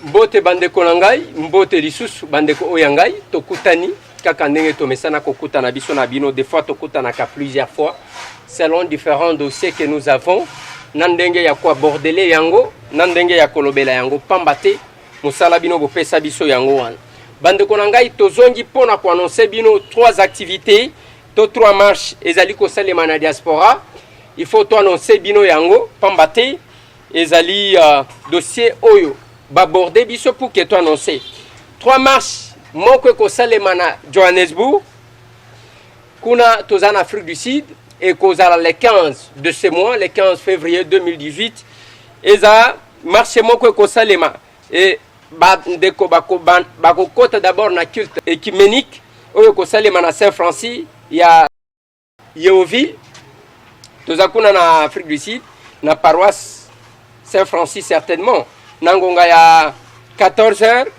Mbote bandeko na ngai, mbote lisusu bandeko oyo ya ngai, tokutani kaka ndenge tomesana kokutana biso na bino. Des fois tokutanaka plusieurs fois selon différents dossiers que nous avons, na ndenge ya koabordele yango, na ndenge ya kolobela yango, pamba te mosala bino bopesa biso yango wana. Bandeko na ngai, tozongi mpo na koannonce bino trois activités to trois marches ezali kosalema na diaspora. Il faut toannonce bino yango pamba te ezali dossier oyo baborde biso pour que toannonce trois marches. Moko ekosalema na Johannesburg, kuna toza na Afrique du Sud, ekozala le 15 de ce mois, le 15 février 2018. Eza marche moko ekosalema e bandeko bakokota d'abord na culte œcuménique oyo ekosalema na Saint Francis ya Yeoville. Toza kuna na Afrique du Sud, na paroisse Saint Francis certainement, na ngonga ya 14 heures.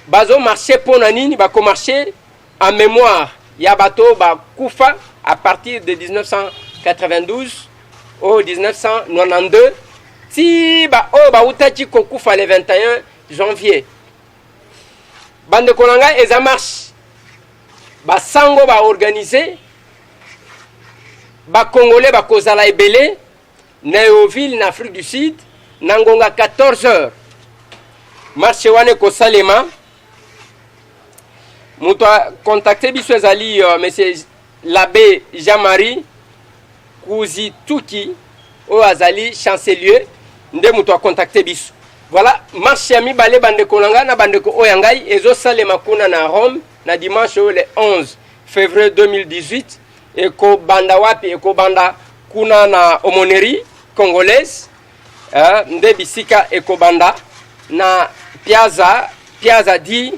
Bazomarche mpo na nini? Bakomarche en mémoire ya bato bakufa à partir de 1992 oyo 1992 ti baoyo bautaki kokufa le 21 janvier. Bandeko na ngai, eza marche basango baorganize, bakongole bakozala ebele na Yeoville, na Afrique du Sud, na ngonga 14 heures. Marche wana ekosalema. Moto acontacte biso ezali monsieur l'abbé Jean-Marie Kuzituki, oyo azali chancelier, nde moto acontacte biso. Voilà. Marche ya mibale, bandeko na ngai na bandeko oyo ya ngai, ezosalema kuna na Rome na dimanche oyo le 11 février 2018. Ekobanda wapi? Ekobanda kuna na aumônerie congolaise, nde bisika ekobanda na Piazza di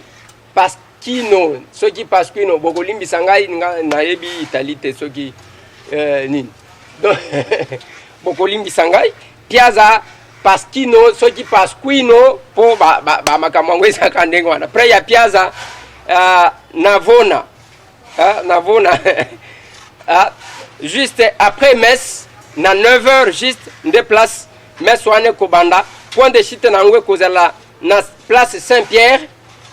Pasquino, soki Pasquino, bokolimbisa ngai, nga nayebi Italie te, soki nini. Donc bokolimbisa ngai, Piazza Pasquino, soki Pasquino, mpo bamakambo yango ezalaka ndenge wana, près ya Piazza Navona, Navona, juste après messe na 9 heures juste nde place messe wana ekobanda. Point de chute na yango ekozala na place Saint Pierre.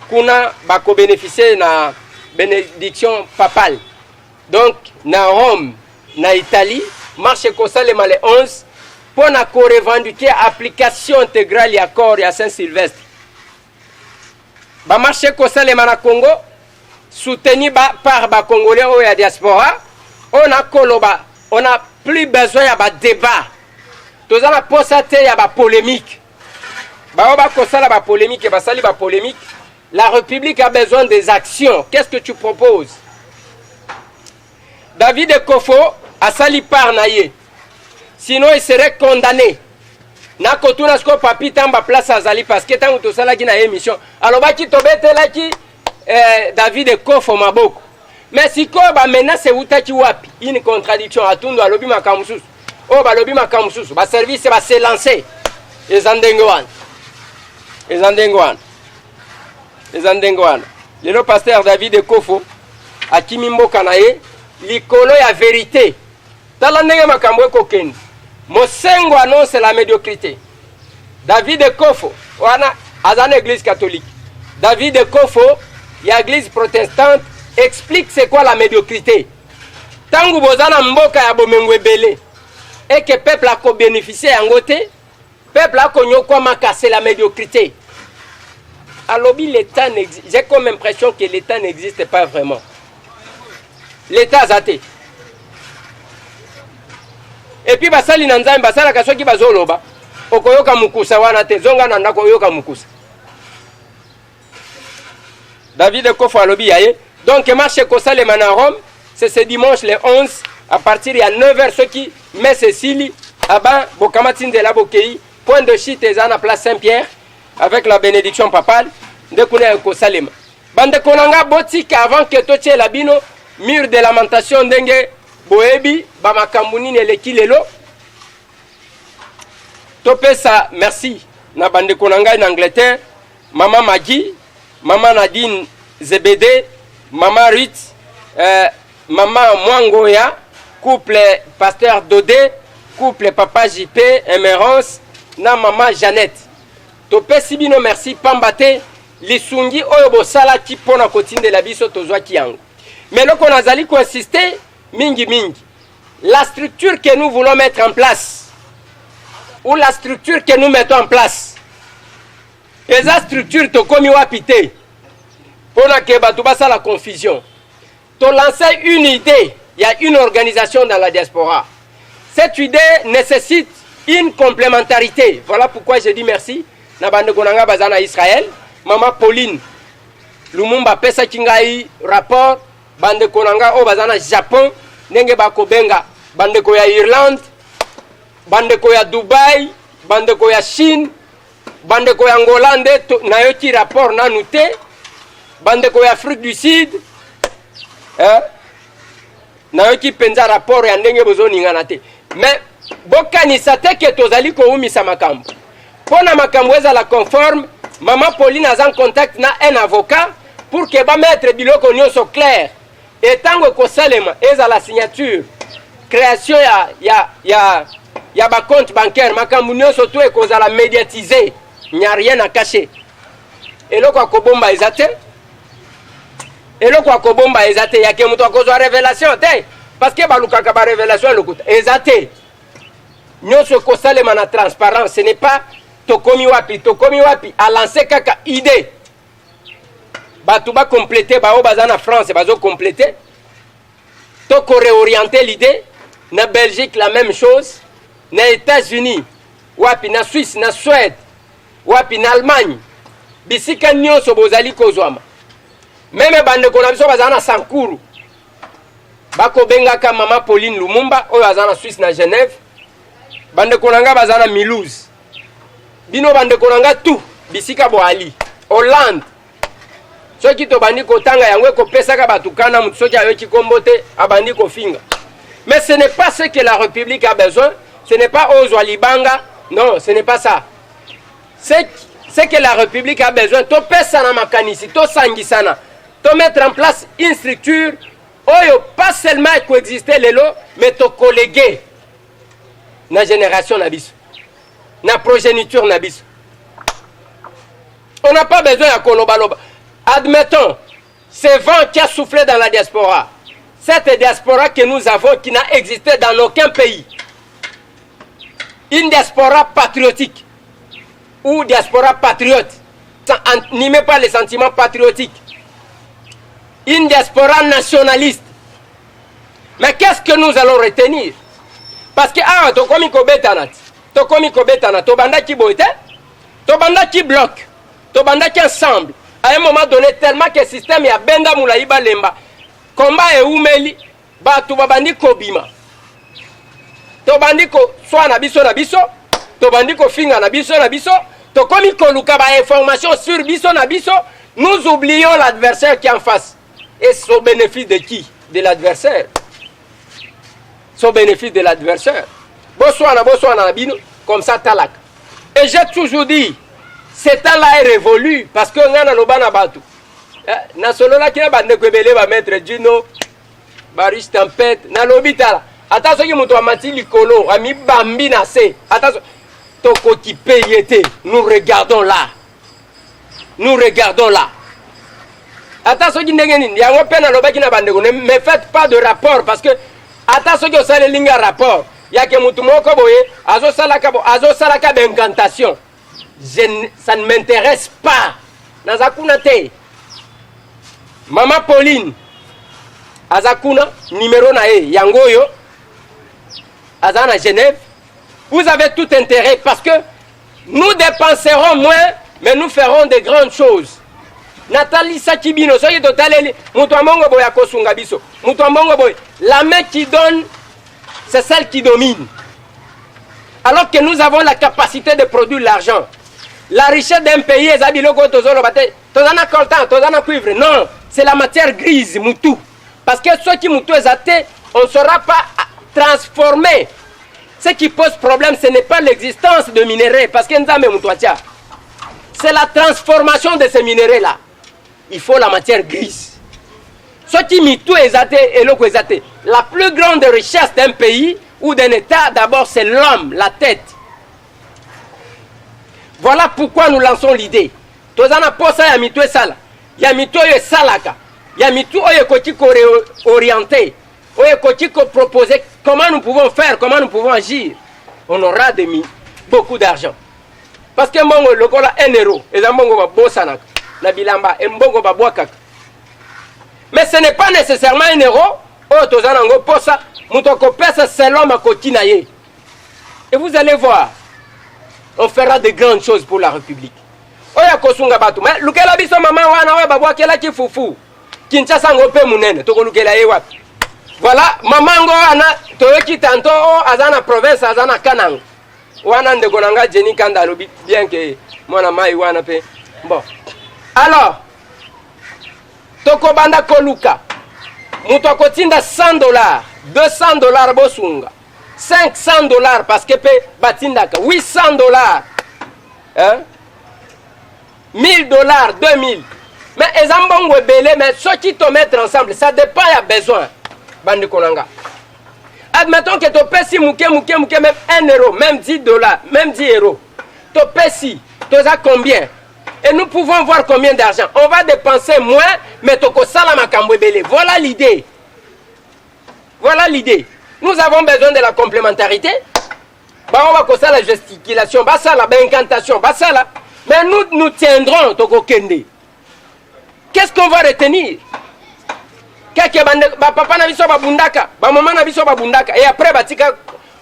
Kuna bakobénéficie na bénédiction papale. Donc na Rome, na Italie, marche ekosalema le 11 mpo na korevendiquer application intégrale ya accord ya Saint Sylvestre. Bamarche ekosalema na Congo, soutenu par bacongolais oyo ya diaspora. Oyo nakoloba, on a plus besoin ya badébat, toza na posa te ya bapolémique. Bao bakosala bapolémique, basali bapolémique. La République a besoin des actions. Qu'est-ce que tu proposes? David Ekofo asali part na ye, sinon il serait condamné. Nakotuna sikoyo Papi Tamba place azali, parce que ntango tosalaki na ye émission, alobaki tobetelaki David Ekofo maboko, mais sikoyo bamenace eutaki wapi? Une contradiction. Atundu alobi makambo mosusu, oyo balobi makambo mosusu, baservice base lance. Eza ndenge wana, eza ndenge wana, eza ndenge wana. Lelo pasteur David Ekofo akimi mboka na ye likolo ya vérité. Tala ndenge makambo ekokende. Mosengo annonce la médiocrité. David Ekofo wana aza na église catholique, David Ekofo ya église protestante explique c'est quoi la médiocrité. Ntango boza na mboka ya bomengo ebele eke peuple akobénéficie yango te, peuple akonyokwamaka, c'est la médiocrité. Alobi l'état n'existe, j'ai comme impression que l'état n'existe pas vraiment, l'état aza te. Et puis basali na Nzambe basalaka, soki bazoloba okoyoka mokusa wana te, zonga na ndako oyoka mokusa. David Ekofo alobi ya ye. Donc marche ekosalema na Rome, c'est ce dimanche le 11 à partir ya 9 heures. Soki messe esili aba, bokamati nzela, bokei, point de chute eza na place Saint Pierre avec la bénédiction papale, nde kuna ekosalema. Bandeko na nga, botika avant ke totiela bino mur de lamentation, ndenge boyebi bamakambo nini eleki lelo. Topesa merci na bandeko na ngai na Angleterre, mama Magi, mama Nadine Zebede, mama Ruth, mama Mwangoya, couple pasteur Dode, couple papa JP Emerance na mama Jeannette. Topesi bino merci pamba te lisungi oyo bosalaki mpo na kotindela biso tozwaki yango. Mais eloko nazali koinsiste mingi mingi, la structure que nous voulons mettre en place ou la structure que nous mettons en place eza structure tokomi wapi te mpo na ke bato basala confusion. Tolancer une idée ya une organisation dans la diaspora. Cette idée nécessite une complémentarité. Voilà pourquoi je dis merci na bandeko na ngai baza na Israël. Mama Pauline Lumumba apesaki ngai rapport, bandeko na ngai oyo baza na Japon ndenge bakobenga, bandeko ya Irlande, bandeko ya Dubai, bandeko ya Chine, bandeko ya Angola nde nayoki rapport nanu te, bandeko ya Afrique du Sud, eh? Nayoki mpenza rapport ya ndenge bozoningana te, mais bokanisa te ke tozali kowumisa makambo. Mpo na makambo ezala conforme, mama Pauline aza en contact na un avocat pour ke bamettre biloko nyonso clair. Etango ekosalema, ezala signature, création ya bacompte bancaire, makambo nyonso to ekozala médiatisé. N'y a rien à cacher. Eloko ya kobomba eza te, eloko ya kobomba eza te. Yake moto akozwa révélation te, parce que balukaka barévélation ya lokuta eza te. Nyonso ekosalema na transparence. Ce n'est pas tokomi wapi, tokomi wapi. Alance kaka idée, bato bakomplete, bao baza na France bazokomplete, tokoréorienter l'idée. Na Belgique la même chose, na États-Unis wapi, na Suisse, na Suède wapi, na Allemagne, bisika nyonso bozali kozwama. Même bandeko na biso bazala na Sankuru bakobengaka mama Pauline Lumumba oyo aza na Suisse, na Genève. Bandeko na ngai baza na Mulhouse, bino bandeko na ngai tout bisika boali, Hollande. Soki tobandi kotanga yango, ekopesaka bato kana. Motu soki ayoki kombo te, abandi kofinga. Mais ce n'est pas ce que la République a besoin. Ce n'est pas ozwa libanga, non, ce n'est pas ça. Ce que la République a besoin, topesana makanisi, tosangisana, tomettre en place une structure oyo pas seulement ekoexiste lelo, mais tokolege na génération na biso, na progéniture na biso. On n'a pas besoin ya kolobaloba. Admettons ce vent qui a soufflé dans la diaspora, cette diaspora que nous avons qui n'a existé dans aucun pays, une diaspora patriotique ou diaspora patriote animée par les sentiments patriotiques, une diaspora nationaliste. Mais qu'est-ce que nous allons retenir? Parce que awa tokomi kobetana ti, tokomi kobetana. Tobandaki boye te, tobandaki bloc, tobandaki ensemble. À un moment donné, tellement que système ya benda molai, balemba komba, eumeli, bato babandi kobima, tobandi koswana biso na biso, tobandi kofinga na biso na biso, tokomi koluka bainformation sur biso na biso. Nous oublions l'adversaire qui est en face. Et au bénéfice de qui? De l'adversaire. Au bénéfice de l'adversaire. Boswana, boswana na bino comme ça. Talaka, et j'ai toujours dit, ce temps-là est révolu, parce que ngai naloba na bato, nasololaki na bandeko ebele, bamaître Dino, bariche tempête. Nalobi tala, ata soki moto amati likolo, amibambi na se, ata tokoki mpe ye te. Nous regardons là, nous regardons là. Ata soki ndenge nini yango mpe, nalobaki na bandeko, ne me faites pas de rapport, parce que ata soki osaleli nga rapport yake motu moko boye azosalaka bo, azosalaka baincantation, ça ne m'intéresse pas. Naza kuna te. Mama Pauline aza kuna, numéro na ye yango oyo, aza na Genève. Vous avez tout intérêt, parce que nous dépenserons moins, mais nous ferons de grandes choses. Natalisaki bino, soki totaleli moto ya mbongo boye akosunga biso, moto ya mbongo boye. La main qui donne, c'est celle qui domine, alors que nous avons la capacité de produire l'argent. La richesse d'un pays eza biloko oyo tozoloba te, toza na coltan, toza na cuivre. Non, c'est la matière grise, mutu. Parce que soki mutu eza te, on ne saura pas transformer. Ce qui pose problème, ce n'est pas l'existence de minerais, parce que Nzambe mutu atia, c'est la transformation de ces minéraux là. Il faut la matière grise. Soki mitu eza te, eloko eza te. La plus grande richesse d'un pays ou d'un État, d'abord c'est l'homme, la tête. Voilà pourquoi nous lançons l'idée. Toza na posa ya mitu esala, ya mitu oyo esalaka, ya mitu oyo ekoki koorienter, oyo ekoki koproposer comment nous pouvons faire, comment nous pouvons agir. On aura de beaucoup d'argent. Parce que mbongo lokola 1 euro, eza mbongo babosanaka na bilamba, mbongo babwakaka. Mais ce n'est pas nécessairement 1 euro oyo toza nango posa, moto akopesa selon makoki na ye. Et vous allez voir, on fera de grandes choses pour la République. Oyo akosunga bato, mais lukela biso mama wana oyo babwakelaki fufu. Kinshasa ngo mpe monene, tokolukela ye wapi? Voilà, mama ngo wana toyoki tanto o aza na province, aza na Kananga. Wana ndeko na nga Jenny Kanda alobi bien ke mwana mai wana mpe. Bon. Alors, tokobanda koluka moto akotinda 100 $, 200 $ bosunga, 500 $, parce que mpe batindaka 800 $, hein? 1000 $, 2000, mais eza mbongo ebele. Mais soki tomettre ensemble, ça dépend ya besoin. Bandeko na nga, admettons que topesi moke moke moke, même 1 euro, même 10 $, même 10 euros, topesi, toza combien? Et nous pouvons voir combien d'argent on va dépenser moins, mais tokosala makambo ebele. Voilà l'idée, voilà l'idée. Nous avons besoin de la complémentarité. Bango bakosala gesticulation, basala baincantation, basala, mais nous, nous tiendrons. Tokokende, qu'est-ce qu'on va retenir? Keke bapapa na biso babundaka, bamama na biso babundaka, et après batika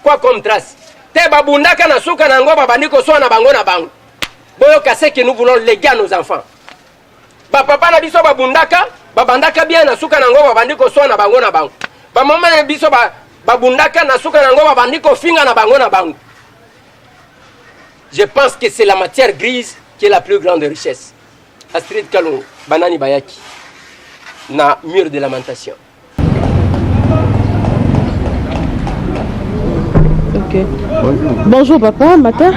quoi comme trace? Te, babundaka, na suka na yango babandi koswana bango na bango. Boyoka, ce que nous voulons léguer à nos enfants: bapapa na biso babundaka, babandaka bien, na suka na yango babandi koswana bango na bango. Bamama na biso babundaka, na suka na yango babandi kofinga na bango na bango. Je pense que c'est la matière grise qui est la plus grande richesse. Astrid Kalongo, banani bayaki na mur de lamentation? Ok. Bonjour papa, matin.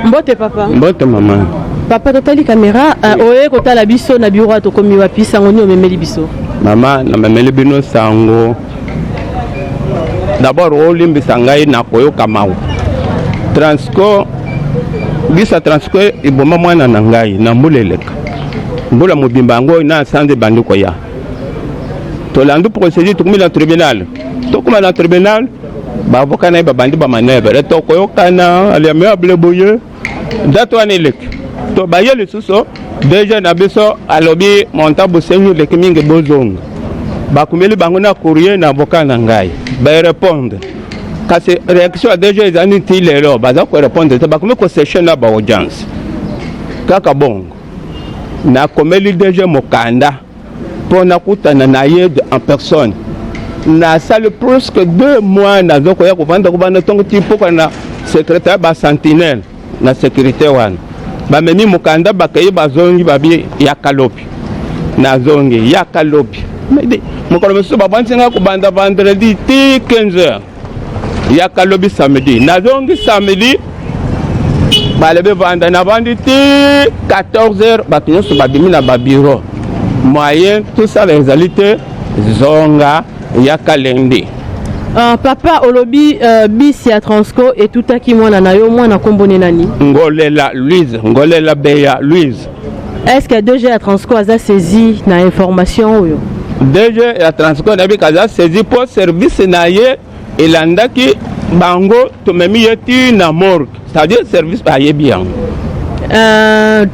Mbote papa. Mbote mama. Papa, totali caméra, oye kotala biso na bureau, tokomi wapi? Sango nini omemeli biso? Mama, namemeli bino sango. D'abord olimbisa ngai na koyoka mawa. Transco, bisa Transco eboma mwana na ngai na mbula eleka. Mbula mobimba yango na sanza ebandi koya. Tolandi procédure, tokomi na tribunal. Tokóma na tribunal, baavocat na ye babandi bamanœuvre, tokoyokana à l'amiable boye. Date wana eleki, to baye lisusu, DG na biso alobi montant bosengi eleki mingi, bozonga. Bakomeli bango na courrier na avocat na ngai, barépondre, kasi réaction ya DG ezali ti lelo baza korépondre te. Bakomi kosécher na baaudience kaka bongo. Nakomeli DG mokanda mpo nakutana na ye en personne. Nasali plus que 2 mois, nazokoya kovanda kovanda ntongo ti pokwa na secrétaire, basentinelle na sécurité wana. Bamemi mokanda, bakei, bazongi, babi yaka lobi. Nazongi, yaka lobi. Mokolo mosusu babandisi nga kobanda vendredi ti 15 heures, yaka lobi samedi. Nazongi samedi, balobi vanda. Navandi ti 14 heures, bato nyonso babimi na babureau, moyen tosala ezali te, zonga, yaka lundi. Papa, olobi bisi ya Transco etutaki mwana na yo. Mwana nkombo ne nani? Ngolela Louise, Ngolela Beya Louise. Est ce que DG ya Transco aza saisi na information oyo? DG ya Transco, nayebi aza saisi mpo service na ye elandaki bango, tomemi ye ti na morgue, c'est-à-dire service ayebi yango.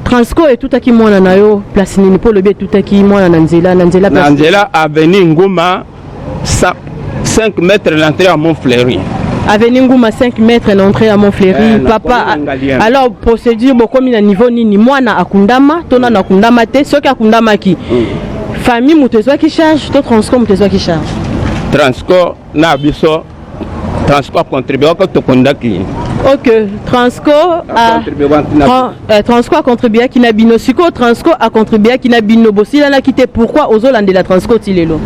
Transco etutaki mwana na yo place nini? Mpo olobi etutaki mwana na nzela, na nzela? Na nzela avenue Nguma, 5 mètres l'entrée à Montfleury. Avenue Nguma, 5 mètres l'entrée à Montfleury. Eh, papa, alors procédure bokomi na niveau nini? Mwana akundama to nano akundama te? Soki akundamaki, famille moto ezwaki charge to Transco moto ezwaki charge? Transco na biso, Transco acontribuaka, tokundaki. Ok, Transco a, Transco acontribuaki na bino. Sikoyo Transco acontribuaki na bino, bosilanaki te, pourquoi ozolandela Transco ti lelo?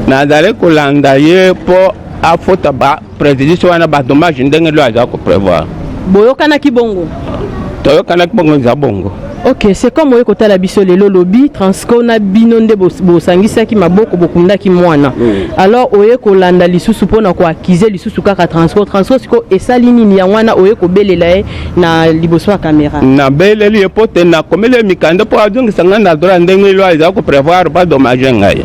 Nazali kolanda ye mpo afuta bapréjudice wana, badommage, ndenge lo aza koprévoir. Boyokanaki bongo? Toyokanaki bongo, eza bongo. Ok, c'est comme oye kotala biso lelo, lobi Transco na bino nde bosangisaki maboko, bokundaki mwana. Alors oye kolanda lisusu mpona koaccuser lisusu kaka Transco. Transco sikoyo esali nini? Yango wana oye kobelela ye na liboso ya caméra. Nabeleli ye mpo te nakomeli ye mikanda mpo azongisa ngai na droit ndenge loi eza koprévoir badédommager ngai.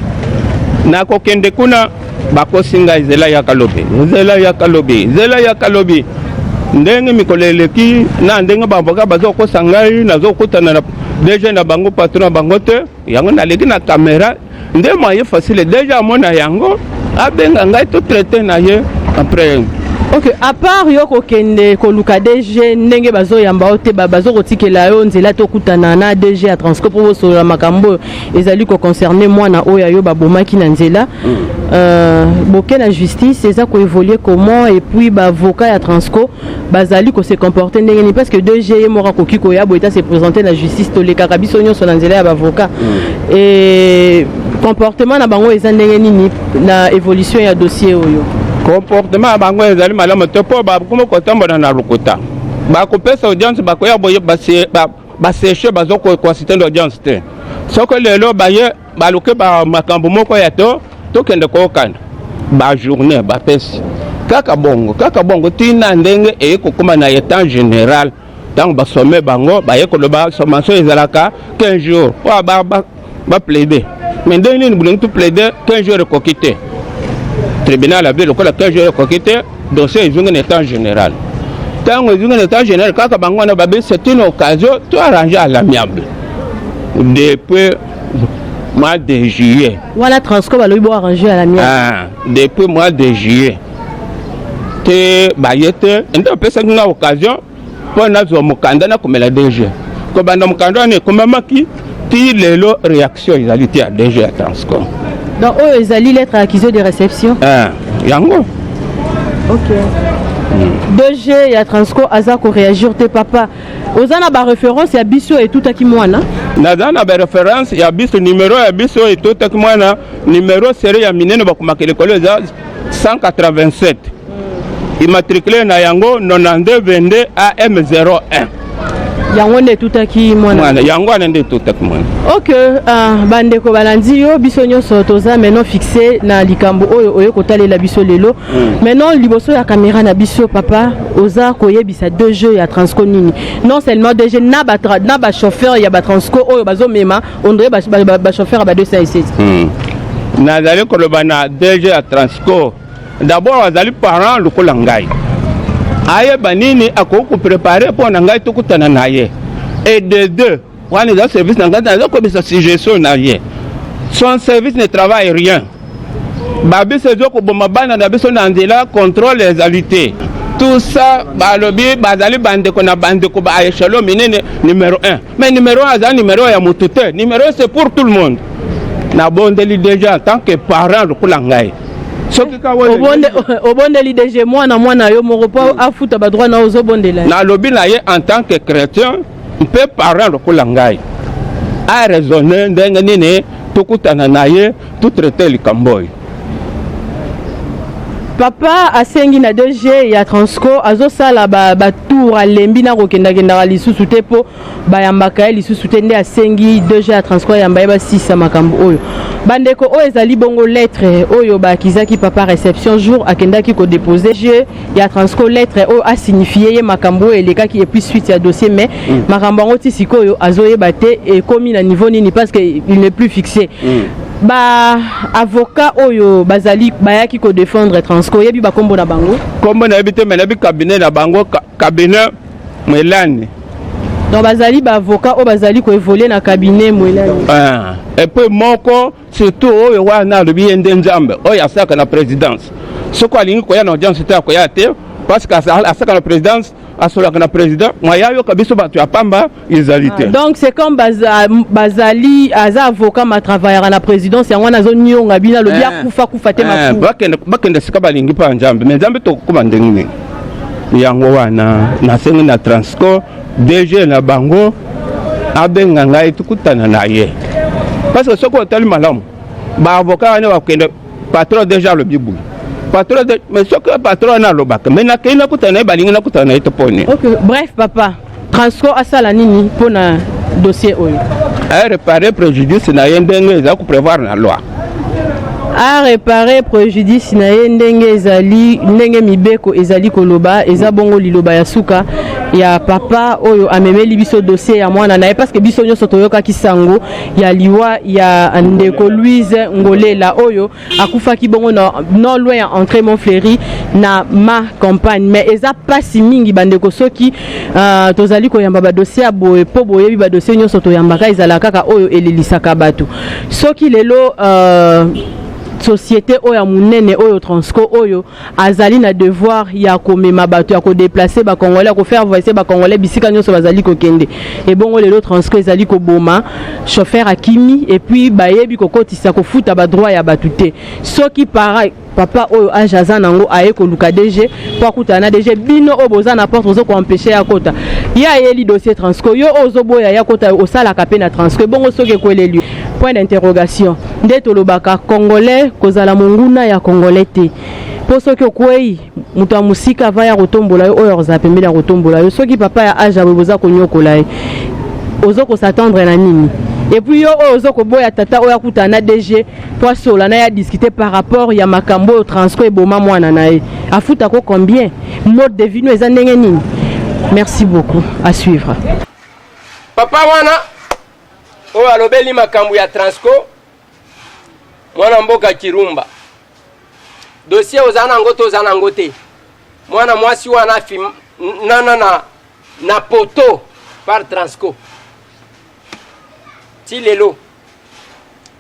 Nakokende kuna, bakosi ngai: zela, yaka lobi, zela, yaka lobi, zela, yaka lobi. Ndenge mikolo eleki na ndenge baavocat bazokosa ngai, nazokutana na DG na bango, patron na bango te. Yango naleki na caméra nde moyen facile. DG amona yango, abenga ngai, totraiter na ye après. Ok, à part yo kokende koluka DG, ndenge bazoyamba yo te, bazokotikela yo nzela te okutana na DG ya Transco mpo bosolola makambo oyo ezali koconcerner mwana oyo ayo babomaki na nzela, boke na justice, eza koévoluer comment? Et puis baavocat ya Transco bazali kose comporter ndenge nini? Parce que DG ye moko akoki koya boye ta se présenter na justice, tolekaka biso nyonso na nzela ya baavocat. Et comportement na bango eza ndenge nini na évolution ya dossier oyo? Comportement ya bango ezali malamu te, mpo bakoma kotambola na lokuta. Bakopesa audience, bakoya boye, basécher, bazokoassister na audience te. Soki lelo baye, baluki makambo moko ya to tokende koyokana, bajournée bapesi kaka bongo, kaka bongo, ntina ndenge eye kokóma na état général. Ntango basommer bango, baye koloba sommation ezalaka 15 jours po baplaider. Mais ndenge nini bolingi toplaider, 15 jours ekoki te? Tribunal abi lokola 15 jours ekoki te, dossier ezongi na état général. Ntango ezongi na état général, kaka bango wana babi c'est une occasion to arranger à l'amiable depuis mois de juillet. Wana Transco balobi bo arranger à l'amiable. Ah, depuis mois de juillet te, baye te. Nde opesaki nga occasion mpo nazwa mokanda, nakomela DG. Kobanda mokanda wana ekomamaki ti lelo, réaction ezali te ya DG ya Transco. Donc oyo ezali lettre accusé de réception? Ah, yango. Ok, DG ya Transco aza koréagir te. Papa, oza na baréférence ya biso etutaki mwana? Naza na baréférence ya biso, numéro ya biso etutaki mwana, numéro série ya minene bakomaka likolo eza 187, immatriculé na yango 92 22 AM 01. Yango nde etutaki mwana? Mwana, yango wana nde etutaki mwana. Ok, bandeko balandi yo, biso nyonso toza maintenant fixe na likambo oyo oye kotalela biso lelo. Maintenant liboso ya caméra na biso, papa, oza koyebisa DG ya Transco nini? Non seulement DG, na bachauffeur ya batransco oyo bazomema ondre bachauffeur ya ba 207. Nazali koloba na DG ya Transco, d'abord azali parent lokola ngai, ayeba nini akoki kopréparer mpo na ngai tokutana na ye. Et de deux, wana eza service na ngai, naza koyebisa suggestion na ye: son service ne travaille rien. Babiso ezokoboma bana na biso na nzela, contrôle ezali te. Tout ça, balobi bazali bandeko na bandeko ba échelon minene, numéro 1. Mais numéro 1 aza numéro ya motu te, numéro 1 c'est pour tout le monde. Nabondeli déjà en tant que parent lokola ngai, soki ka Obondeli DG, mwana mwana yo moko, mpo afuta badroit na ozobondela? Nalobi na ye en tant que chrétien mpe parent lokola ngai, araisonner ndenge nini tokutana na ye, totraiter likambo oyo. Papa asengi na DG ya Transco, azosala batour, ba alembi na kokendakendaka lisusu te mpo bayambaka ye lisusu te. Nde asengi DG ya Transco ayamba ye, basisa makambo oyo. Bandeko, oyo ezali bongo lettre oyo baakizaki papa réception jour akendaki kodéposer DG ya Transco lettre oyo asignifier ye makambo oyo elekaki et puis suite ya dossier. Mais makambo yango ti sikoyo azoyeba te ekomi na niveau nini, parce que il n'est plus fixé. Ba avocat oyo bazali bayaki kodéfendre Transco, oyebi bakombo na bango? Kombo nayebi te, mais nayebi cabinet na bango, cabinet Mwelani. Donc bazali baavocat oyo bazali koévoluer na cabinet Mwelani. Ah. Et puis moko surtout oyo wana alobi ye nde Nzambe, oyo asalaka na présidence. Soki alingi koya na audience te, akoya te, parce que asalaka na présidence, asolaka na président. Moya ayoka biso bato ya pamba ezali te. Ah, donc c'est comme bazali aza avocat ma travaillera na présidence, yango wana azonionga bino, alobi Eh. akufa kufa te. Eh, Mafu bakende sika balingi mpa ya Nzambe, mais Nzambe tokokoma ndenge nini? Yango wana nasengi na Transco, DG na bango abenga ngai, tukutana na ye, parce que soki otali malamu, baavocat wana bakende, patron déjà alobi boye, patron mais soki patron wana alobaka, mais nakei nakutana na ye, balingi nakutana na ye to poni. Ok, bref papa. Transco asala nini mpona dossier oyo? Aréparer préjudice na ye ndenge eza koprévoir na loi. Aréparer préjudice na ye ndenge ezali, ndenge mibeko ezali koloba. Eza bongo liloba ya suka ya papa oyo amemeli biso dossier ya mwana na ye, parce que biso nyonso toyokaki sango ya liwa ya ndeko Louise Ngolela oyo akufaki bongo na non loin ya entrée Montfleury na Ma Campagne. Mais eza mpasi mingi, bandeko, soki tozali koyamba badossier ya boye, mpo boyebi badossier nyonso toyambaka ezala kaka oyo elelisaka bato. Soki lelo société oyo ya monene oyo Transco oyo azali na devoir ya komema bato, ya kodéplacer Bacongolais, ya kofaire voyager Bacongolais bisika nyonso bazali kokende, ebongo lelo Transco ezali koboma chauffeur, akimi, et puis bayebi kokotisa kofuta badroit ya bato te. Soki para papa oyo age aza nango aye koluka DG mpo akutana na DG, bino oyo boza na porte ozo koempêcher ya kota. Ye ayeli dossier Transco, yo oyo ozoboya ya kota, osalaka mpe na Transco. Ebongo soki ekweleli? Point d'interrogation. Nde tolobaka, Congolais kozala monguna ya Congolais te, mpo soki okwei, moto ya mosika ava ya kotombola yo, oyo akozala pembeni ya kotombola yo. Soki papa ya age aboye boza konyokola ye, ozo kos'attendre na nini? Et puis yo oyo ozo koboya tata oyo akutana na DG po asola na ye, adiscuter par rapport ya makambo oyo Transco eboma mwana na ye, afutako combien? Mode de vie no eza ndenge nini? Merci beaucoup, à suivre. Papa wana oyo alobeli makambo ya Transco, mwana mboka Kirumba, dossier oza nango to oza nango te? Mwana mwasi wana nana na poto par Transco. Ti lelo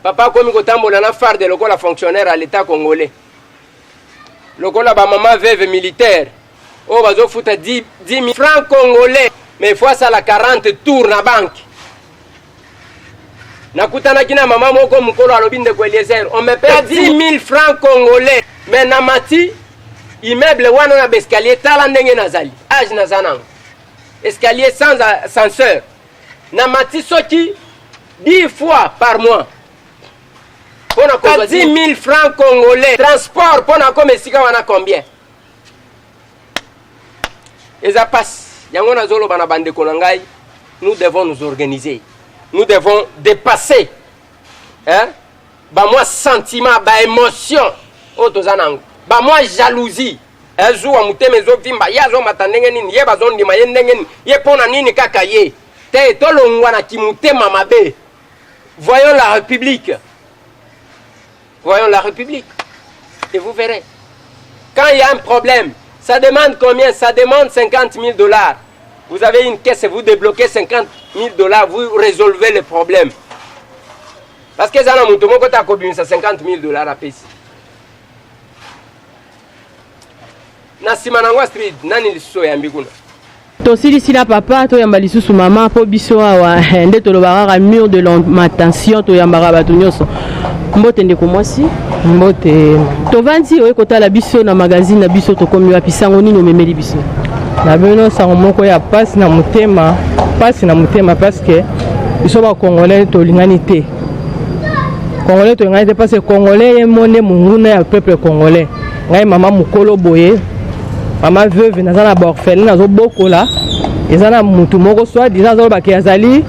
papa akomi kotambola na farde lokola fonctionnaire ya l'État congolais, lokola bamama veuve militaire oyo bazofuta 10 000 francs congolais, mais faut asala 40 tour na banque. Nakutanaki na mama moko mokolo, alobi: "Ndeko Eliezer, on me paie 10 000 francs congolais, mais namati immeuble wana na baescalier, tala ndenge nazali, age naza nango, escalier sans ascenseur, namati soki 10 fois par mois mpona kozwa 10 000 francs congolais. Transport mpona koma esika wana combien?" Eza pasi. Yango nazoloba na bandeko na ngai, nous devons nous organiser, nous devons dépasser, hein? Bamwa sentiment, baémotion oyo toza nango, bamwa jalousie, ezuwa motema ezovimba, ye azomata ndenge nini, ye bazondima ye ndenge nini, ye mpo na nini kaka ye te? Tolongwa na kimotema mabe. Voyons la République, voyons la République et vous verrez. Quand il y a un problème, ça demande combien? Ça demande 50 000 dollars. Vous avez une caisse, vous débloquez 50 000 dollars, vous résolvez le problème, parce que eza na moto moko ta akobimisa 50 000 dollars apesi na nsima nango. Astrid, nani lisusu oyambi kuna? Tosilisi na papa, toyamba lisusu mama, mpo biso awa nde tolobaka kaka mur de lamentation, toyambaka bato nyonso. Mbote, ndeko mwasi. Mbote. Tovandi, oye kotala biso na magazine na biso. Tokomi wapi? Sango nini omemeli biso? Na bino sango moko ya pasi na motema, pasi na motema, parce que biso Bacongolais tolingani te. Congolais tolingani te, parce que Congolais ye mo nde monguna ya peuple congolais. Ngai mama mokolo boye, mama veuve, naza na baorphelin nazobokola. Eza na mutu moko soit disant azolobaka azali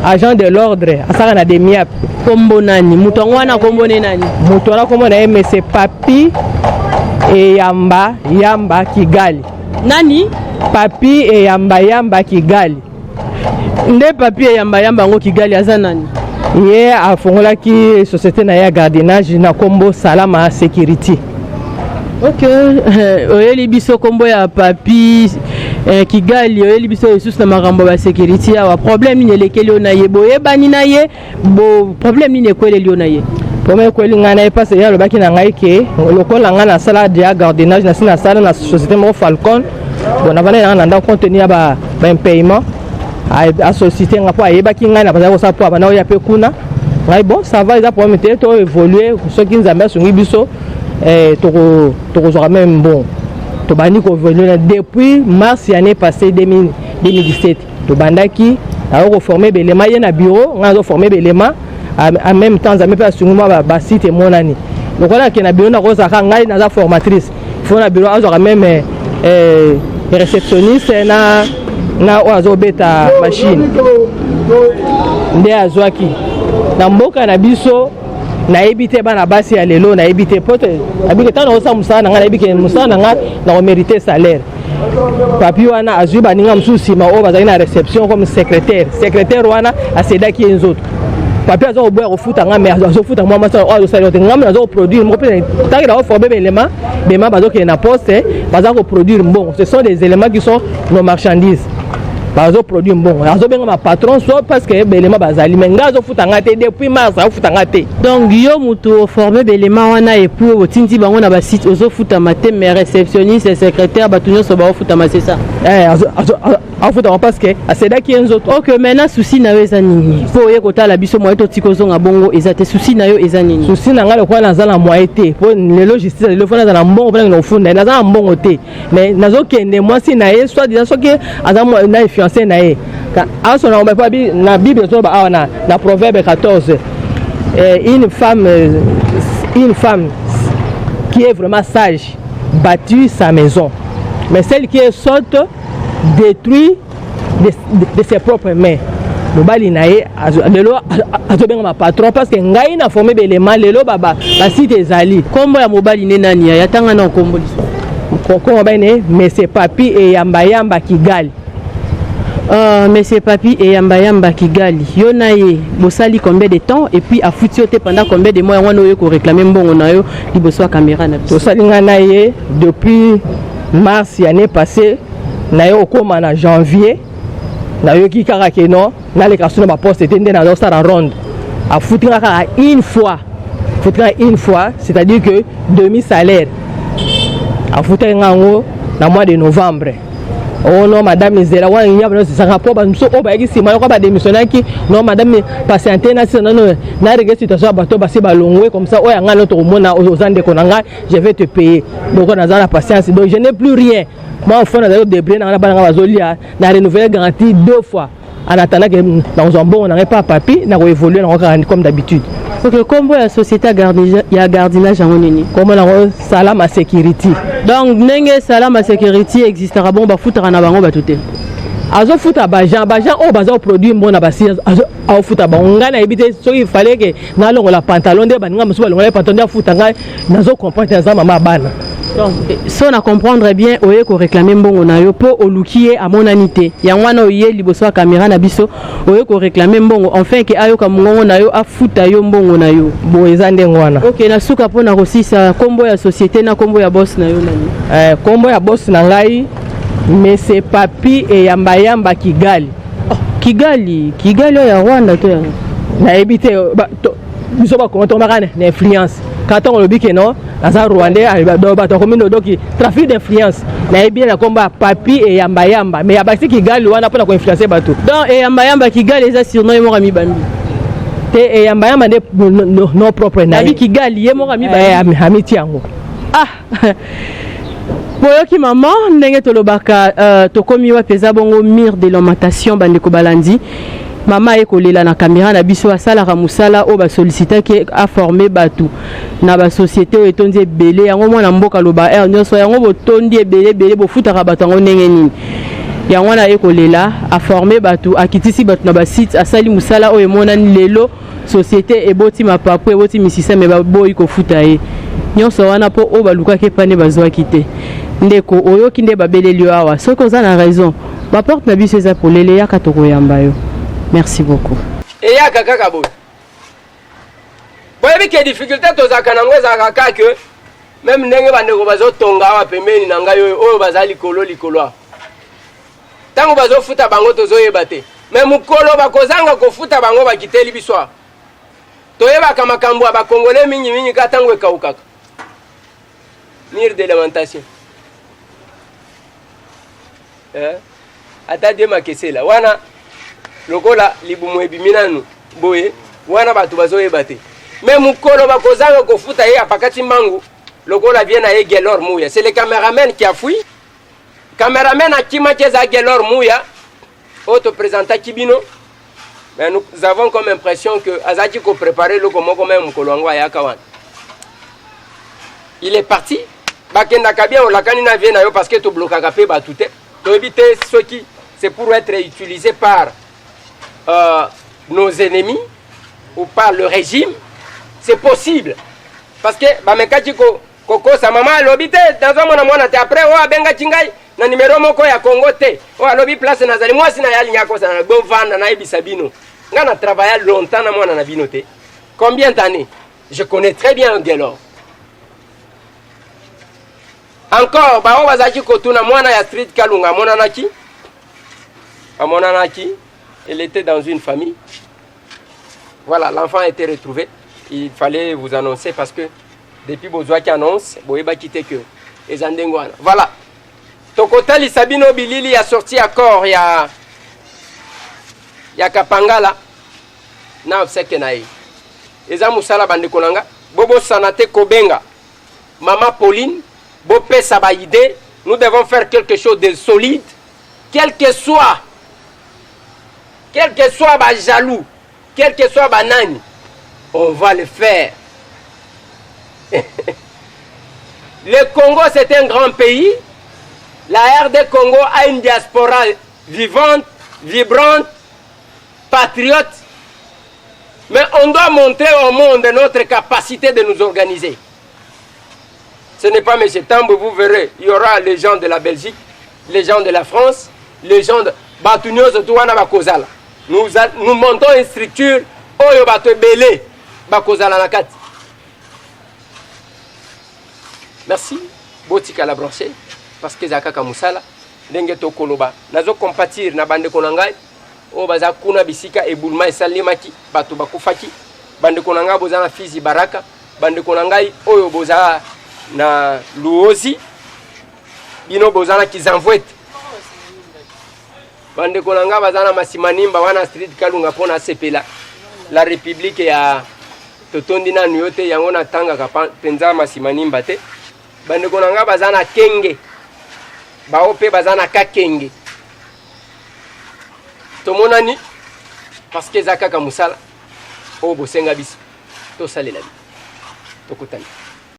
agent de l'ordre, asalaka na DEMIAP. Kombo nani moto yango wana? Kombo ne nani? Moto wana kombo na ye mese Papi Eyamba Yamba Kigali. Nani? Papi Eyamba Yamba Kigali. Nde Papi Eyamba Yamba yango Kigali aza nani? Ye afungolaki société na ye ya gardiennage na nkombo Salama Security. Ok, oyeli biso nkombo ya Papi Kigali, oyeli biso lisusu na makambo ya basécurité awa. Problème nini elekeli yo na ye? Boyebani na ye bo, problème nini ekweleli yo na ye? Problème ekweli ngai na ye, mpasi ye alobaki na ngai ke lokola ngai nasala dia gardiennage, nasi nasala na société moko Falcon. Bon, navandaki nanga na ndako, compte tenu ya baimpayement, asollicité nga mpo ayebaki ngai na bazali kosala, mpo abanda oya mpe kuna. Ngai: "Bon, ça va, eza problème te, to évolue, soki Nzambe asungi biso, tokozwaka même." Bon, tobandi koévolue depuis mars année passée 2017. Tobandaki nazo koformer belema ye na bureau, ngai nazoformer belema en même temps. Nzambe mpe asungi, mwa basite emonani. Lokola ake na bureau, nakozalaka ngai naza formatrice, faut na bureau azwaka même réceptionniste na Na oyo azobeta machine nde azwaki na mboka na biso. Nayebi te, bana basi ya lelo, nayebi te, po te abike ntango nakosala mosala na ngai, nayebi ke mosala na ngai nakomérite salaire. Papi wana azwi baninga mosusu nsima oyo bazalaki na réception comme secrétaire. Secrétaire wana asedaki ye nzoto. Papi aza koboya kofuta nga, mais azofuta mwa mwasi oyo azosala te. Ngai naza koproduire moko mpe ntango na koforme baelema bema bazokende na poste, baza koproduire mbongo. Ce sont des éléments qui sont nos marchandises. Bazoproduire mbongo, azobenga bapatron so parce que baelema bazali, mais ngai azofuta nga te. Depuis mars azofuta nga te. Donc yo moto oforme belema wana et puis otindi bango na basite, ozofutama te, mais réceptionniste, secrétaire, bato nyonso baofutama, c'est ça? Eh, afutama parce que asedaki ye nzoto. Ok, maintenant souci na yo eza nini? Mpo oye kotala biso, moye totika ozonga bongo eza te. Souci na yo eza nini? Souci na ngai, lokola naza na moyen te, mpo lelo justice, lelo fo naza na mbongo mpo nakende kofunda ye. Naza na mbongo te, mais nazokende. Mwasi na ye, soit disant soki aza na fiancé na ye, asona mpo na Bible ezoloba awa na Proverbe 14, une femme qui est vraiment sage bâtit sa maison, mais celle qui est sotte détruit de ses propres mains. Mobali na ye lelo azobenga patron parce que ngai na forme belema. Lelo basite ezali. Nkombo ya mobali nde nani? Ya tanga na nkombo lisusu. Nkombo mobali ne Monsieur Papi Eyambayamba Kigali. Monsieur Papi Eyambayamba Kigali, yo na ye bosali combien de temps et puis afuti yo te pendant combien de mois? Yango wana oyo koréclame mbongo na yo liboso ya caméra na biso. Tosali, ngai na ye, depuis mars année passée. Na ye okóma na janvier, nayoki kaka ke non, naleka so na baposte te. Nde nazosala ronde, afuti nga kaka une fois. Afuti nga une fois, c'est-à-dire que demi salaire afutaki nga yango na mois de novembre. Oh non, madame, ezela wana nyaba nyonso mpo bamosusu oyo bayaki nsima yoko badémissionnaki. Non, madame, patiente, nasisa nano na régler situation ya bato basi balongwe. Comme ça oyo ya ngai no tokomona. Oza ndeko na ngai, je vais te payer. Donc naza na patience. Donc je n'ai plus rien. Moi fo nazali kodébrouiller na ngai na bana ngai bazolia na renouveler garantie deux fois en attendant ke nakozwa mbongo na ngai pa papi, nakoévolue nango kaka comme d'habitude. Ok, nkombo ya société ya gardiennage yango nini? Nkombo nango Salama Sécurité. Donc ndenge Salama Sécurité existaka bongo, bafutaka na bango bato te? Azofuta baagent, baagent oyo baza koproduire mbongo na basi, aofuta bango. Ngai nayebi te soki fallait ke nalongola pantalon nde baninga mosusu balongola pantalon nde afuta ngai. Nazo comprendre te, naza mama ya bana. Donc so na comprendre bien, oye koréclame mbongo na yo mpo oluki ye, amonani te. Yango wana oye liboso ya caméra na biso, oye koréclame mbongo, enfin ke ayoka mongongo na yo, afuta yo mbongo na yo. Boye eza ndenge wana. Ok, na suka, mpona kosisa, nkombo ya société na nkombo ya boss na yo nani? Nkombo ya boss na ngai, Monsieur Papi Eyambayamba Kigali. Oh, Kigali, Kigali oyo ya Rwanda to yango? Nayebi te. Biso bakongo tokomaka na influence. Kaka ntango olobi ke non, naza rwandais, bato akomi nodoki trafic d'influence. Nayebi ye na nkombo ya Papi Eyambayamba, mais abakisi Kigali wana mpona koinfluence bato. Donc Eyambayamba Kigali eza surnom ye moko amibambi? Te, Eyambayamba nde nom propre na ye. Kigali ye moko amibambi? Amiti yango. Ah, boyoki mama ndenge tolobaka, tokomi wapi? Eza bongo mur de lamentation. Bandeko balandi, mama aye kolela na caméra na biso. Asalaka mosala oyo basollicitaki aforme bato na basociété oyo etondi ebele. Yango mwana mboka aloba heure nyonso yango, botondi ebele ebele, bofutaka bato yango ndenge nini? Yango wana aye kolela. Aforme bato, akitisi bato na basite, asali mosala oyo emonani lelo. Société eboti mapapu, eboti misisa, me baboyi kofuta ye. Nyonso wana mpo oyo balukaki epane bazwaki te. Ndeko, oyoki nde babeleli yo awa. Soki oza na raison, baporte na biso eza polele, yaka, tokoyamba yo. Merci beaucoup. Eyaka kaka boye. Boyebi ke difficulté tozalaka nango ezalaka kaka ke même ndenge bandeko bazotonga awa pembeni na ngai oyo, oyo baza likolo likolo awa, ntango bazofuta bango tozoyeba te, me mokolo bakozanga kofuta bango, bakiteli biso awa. Toyebaka makambo ya bakongole mingimingi ka ntango ekaukaka. Mur de lamentation, eh? Ata de makesela wana lokola libumu ebimi nanu boye wana, bato bazoyeba te, me mokolo bakozanga kofuta ye, apakati mbangu lokola vie na ye. Gelor Muya, c'est le cameraman qui a fui. Cameraman akimaki, eza Gelor Muya oyo toprésentaki bino. Mais nous avons comme impression que azalaki kopréparer eloko moko. Même mokolo yango ayaka wana, il est parti. Bakendaka bien, olakani na vie na yo, parce que toblokaka mpe bato te. Toyebi te soki. C'est pour être utilisé par euh, nos ennemis ou par le régime. C'est possible. Parce que bamekaki ko kokosa mama alobi te nazomona mwana te après oyo abengaki ngai na nimero moko ya Congo te oyo alobi place nazali mwasi na ye alingi akosa na bovanda nayebisa bino ngai na travailla longtemps na mwana na bino te combien d'années je connais très bien Gelor encore baoyo bazalaki kotuna mwana ya street Kalunga amonanaki amonanaki elle était dans une famille. Voilà, l'enfant a été retrouvé. Il fallait vous annoncer parce que depuis bozwaki annonce boyebaki te que eza ndenge wana. Voilà, tokotalisa bino bilili ya sortie ya corps ya ya Kapangala na obsèque na ye. Eza mosala bandeko na nga, bobosana te kobenga mama Pauline, bopesa ba idée. Nous devons faire quelque chose de solide, quel que soit quel que soit ba jaloux, quel que soit banani, on va le faire. Le Congo, c'est un grand pays. La RD Congo a une diaspora vivante, vibrante, patriote. Mais on doit montrer au monde notre capacité de nous organiser. Ce n'est pas M. Tambo, vous verrez, il y aura les gens de la Belgique, les gens de la France, les gens de bato nyonso tu wana bakozala. Nous, nous montons une structure oyo bato ebele bakozala na kati. Merci, botikala branché parce que ezala kaka mosala ndenge tokoloba. Nazo compatir na bandeko na ngai oyo baza kuna bisika ebuluma esalemaki, bato bakufaki. Bandeko na ngai boza na Fizi Baraka, bandeko na ngai oyo boza na Luozi, bino boza na Kizamvwete, bandeko na ngai baza na Masimanimba wana street Kalunga mpo nasepela la république ya totondi nanu yo te, yango natangaka mpenza Masimanimba te. Bandeko na ngai baza na Kenge, bao mpe baza na Kakenge. Tomonani parce que eza kaka mosala oyo bosenga biso tosalela bino. Tokutani.